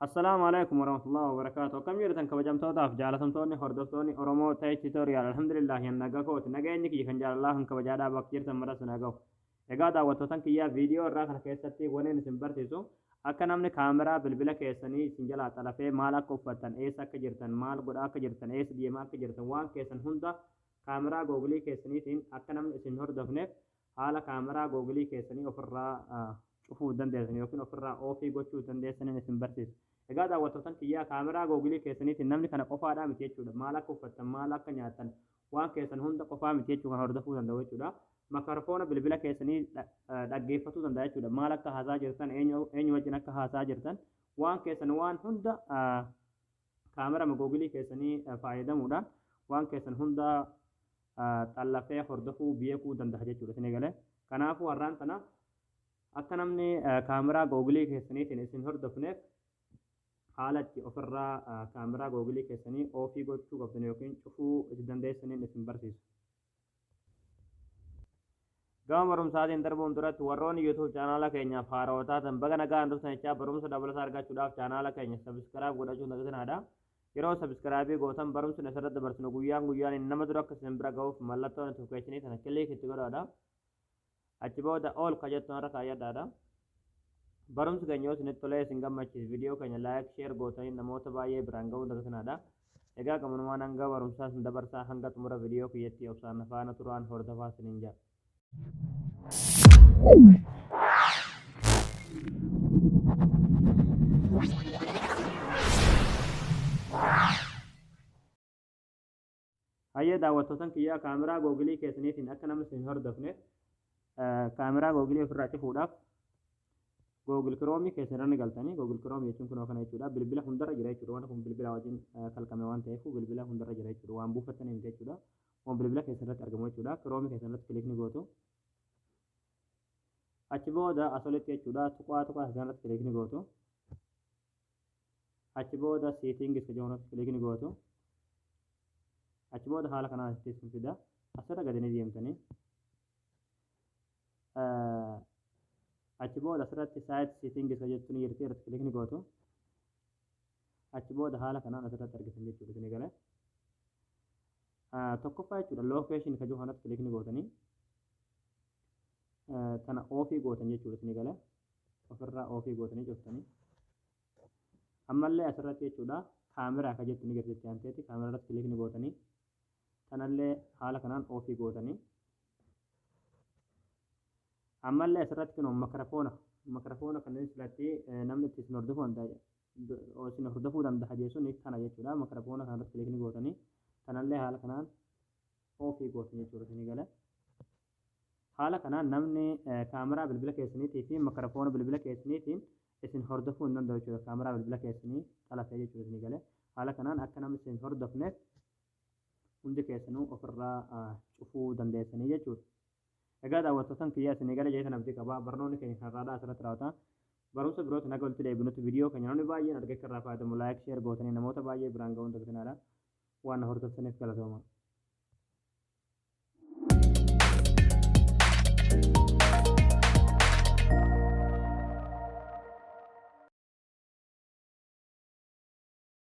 Assalaamu alaikum warahmatullahi wabarakatuh. Akkam jirtan kabajamtootaaf jaalatamtoonni hordoftoonni Oromoo Tech Tutorial? Alhamdulillah, nagaa kooti. Nageenyi kiyya kan jaalalaa kan kabajaadhaa bakka jirtan maras na gahu. Egaa daawwattootan kiyyaa, viidiyoo irraa kana keessatti waneen isin barsiisu akka namni kaameraa bilbila keessanii isin jalaa xalafee maal akka uffattan, eessa akka jirtan, maal godhaa akka jirtan, eessa deemaa akka jirtan, waan keessan hunda kaameraa Google keessaniitiin akka namni isin hordofneef haala kaameraa Google keessanii ofirraa cufuu dandeessan yookiin ofirraa off gochuu dandeessaniin isin barsiisa. Egaa daawwattootan kiyyaa, kaameraa Google keessaniitiin namni kana qofaadhaa miti jechuudha. Maal akka uffattan, maal akka nyaattan, waan keessan hunda qofaa miti jechuu kan hordofuu danda'u jechuudha. Makarafoona bilbila keessanii dhaggeeffatuu danda'a jechuudha. Maal akka haasaa jirtan, eenyu wajjin akka haasaa jirtan, waan keessan waan hunda kaameraa Google keessanii fayyadamuudhaan waan keessan hunda xallafee hordofuu beekuu danda'a jechuudha. Isin egalee kanaafuu har'aan tana akka namni kaameraa Google keessaniitiin isin hordofneef haala itti ofirraa kaameraa Google keessanii off gochuu qabdan yookiin cufuu itti dandeessaniin isin barsiisa. Gama barumsaatiin darbuun duratti, warroonni YouTube chaanaala keenyaaf haarawaa taatan baga nagaan dhuftan jechaa, barumsa dabalataa argachuudhaaf chaanaala keenya subscribe godhachuun dagatinaa. Yeroo subscribe gootan barumsi asirratti dabarsinu guyyaan guyyaan nama dura akka isin bira ga'uuf mallattoo notification sana click itti godhaadha. Achi booda all ka jettu irra kaayyadhaadha. Barumsi keenya yoo isinitti tolee isin gammachiise, viidiyoo keenya like, share gootanii namoota baay'ee biraan ga'uu dagatinaadha. Egaa gamunumaan hanga barumsaa isin dabarsaa, hanga xumura viidiyoo kiyyatti obsaan faana turaan hordofaa isiniin jedha. Hayyee daawwattootan kiyyaa, kaameraa Google keessaniitiin akka namni isin hordofne kaameraa Google ofirraa cufuudhaaf Google Chrome keessan irra ni galtanii. Google Chrome jechuun kunoo kana jechuudha. Bilbila hundarra jira jechuudha. Wanta kun bilbila wajjin kalqame waan ta'eef bilbila hundarra jira jechuudha. Waan buufattanii miti jechuudha. Waan bilbila keessan irratti argamu jechuudha. Chrome keessan irratti click ni gootu. Achi booda as olitti jechuudha, tuqaa tuqaa keessan irratti click ni gootu. Achi booda settings ka jedhamu irratti click ni gootu. Achi booda haala kanaan asitti isin fida. Asirra gadi ni deemtanii. Achi booda asirratti site settings ka jettu ni jirti, irratti click ni gootu. Achi booda haala kanaan asirratti argitan jechuudha isin galee. Tokkoffaa jechuudha, location ka jiru kanatti click ni gootanii. Tana off gootan jechuudha isin galee. Ofirraa off gootanii cuftanii. Ammallee asirratti jechuudha, kaameraa ka jettu ni jirti itti aanteeti, kaameraa irratti click ni gootanii. Tanallee haala kanaan off gootanii. Ammallee asirratti kunoo makarafoona kanneen silatti namni itti isin hordofuu danda'a, isin hordofuu danda'a jechuun tana jechuudha. Makarafoona kanarratti click ni gootanii, tanallee haala kanaan off gootan jechuudha isinii galee. Haala kanaan namni kaameraa bilbila keessaniitii fi makarafoona bilbila keessaniitiin isin hordofuu hin danda'u jechuudha. Kaameraa bilbila keessanii xalafee jechuudha isinii galee. Haala kanaan akka namni isin hordofneef hundi keessanuu ofirraa cufuu dandeessanii jechuudha. Egaa daawwattootan kiyyaa, isinii gala jedhee abdii qaba. Barnoonni keenya kanarraadhaa asirratti raawwata. Barumsa birootti naga walitti deebinutti, viidiyoo keenya namni baay'een argee akka irraa fayyadamu like, share gootanii namoota baay'ee biraan ga'uun dagatinaadha. Waan na hordoftaniif galatooma.